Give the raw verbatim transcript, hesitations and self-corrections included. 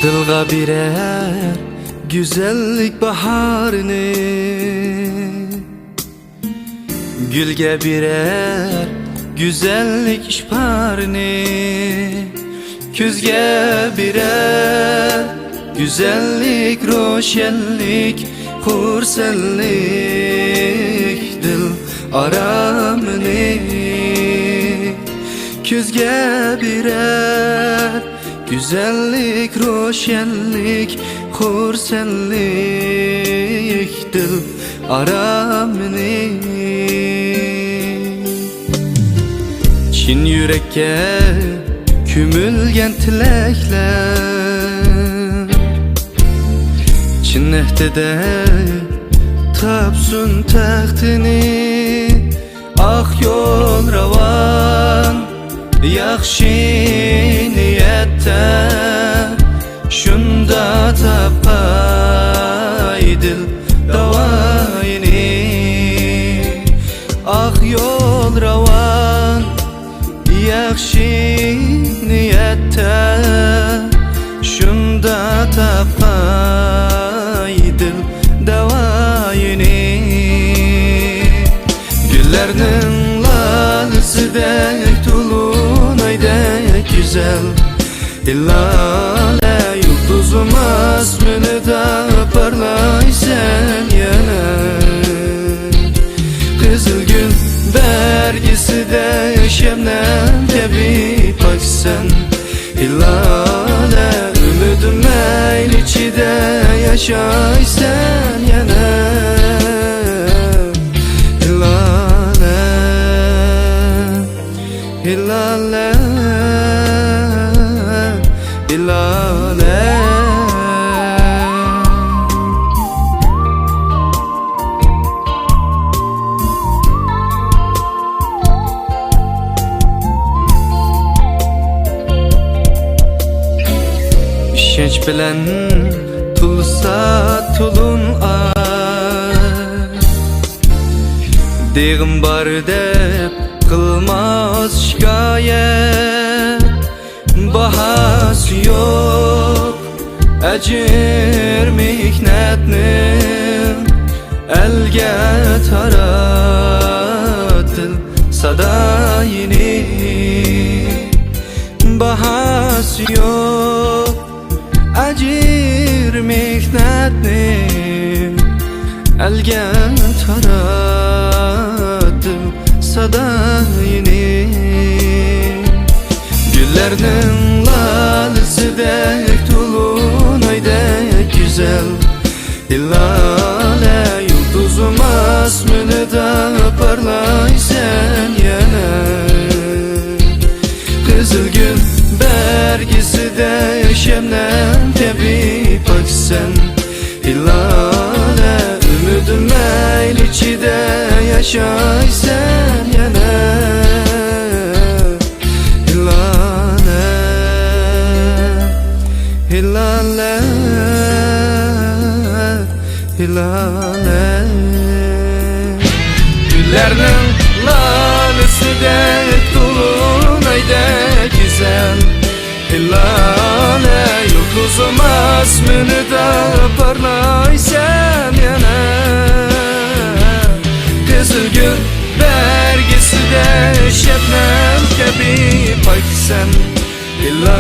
دىلغا بېرەر گۈزەللىك باھارنى، گۈلگە بېرەر گۈزەللىك ئىپارنى، كۆزگە بېرەر گۈزەللىك، روشەنلىك، خۇرسەنلىك، دىل ئارامىنى. كۆزگە بېرەر گۈزەللىك، روشەنلىك، خۇرسەنلىك، دىل ئارامىنى. چىن يۈرەككە كۆمۈلگەن تىلەكلەر، چىن ئەھدىدە تاپسۇن تەختىنى. ئاق يول راۋان، ياخشى نىيەتتە، شۇندا تاپقاي دىل داۋايىنى. ئاق يول راۋان، ياخشى نىيەتتە، شۇندا تاپقاي دىل داۋايىنى. گۈللەرنىڭ لالىسىدەك، تولۇن ئايدەك گۈزەل، ھىلالە يۇلتۇزۇم ئاسمىنىدا پارلايسەن يەنە. قىزىل گۈل بەرگىسىدە شەبنەم كەبى پاكسەن، ھىلالە ئۈمىدىم مەيلى ئىچىدە ياشايسەن يەنە. ھىلالە، ھىلالە، ھىلالە. ئىشەنچ بىلەن تولسا تولۇن ئاي، دېغىم بار دەپ قىلماس شىكايەت. باھاسى يوق ئەجىر مېھنەتنىڭ، ئەلگە تاراتىل سادايىنى. باھاسى يوق ئەجىر مېھنەتنىڭ، ئەلگە تاراتىل سادايىنى. گۈللەرنىڭ لالىسىدەك، تولۇن ئايدەك گۈزەل، ھىلالە يۇلتۇزۇم ئاسمىنىدا پارلايسەن يەنە. قىزىل گۈل بەرگىسىدە شەبنەم كەبى پاكسەن، ھىلالە ئۈمىدىم مەيلى ئىچىدە ياشايسەن يەنە. ھىلالە، ھىلالە، ھىلالە. گۈللەرنىڭ لالىسىدەك، تولۇن ئايدەك گۈزەل، ھىلالە يۇلتۇزۇم ئاسمىنىدا پارلايسەن يەنە. قىزىل گۈل بەرگىسىدە شەبنەم كەبى پاكسەن، ھىلالە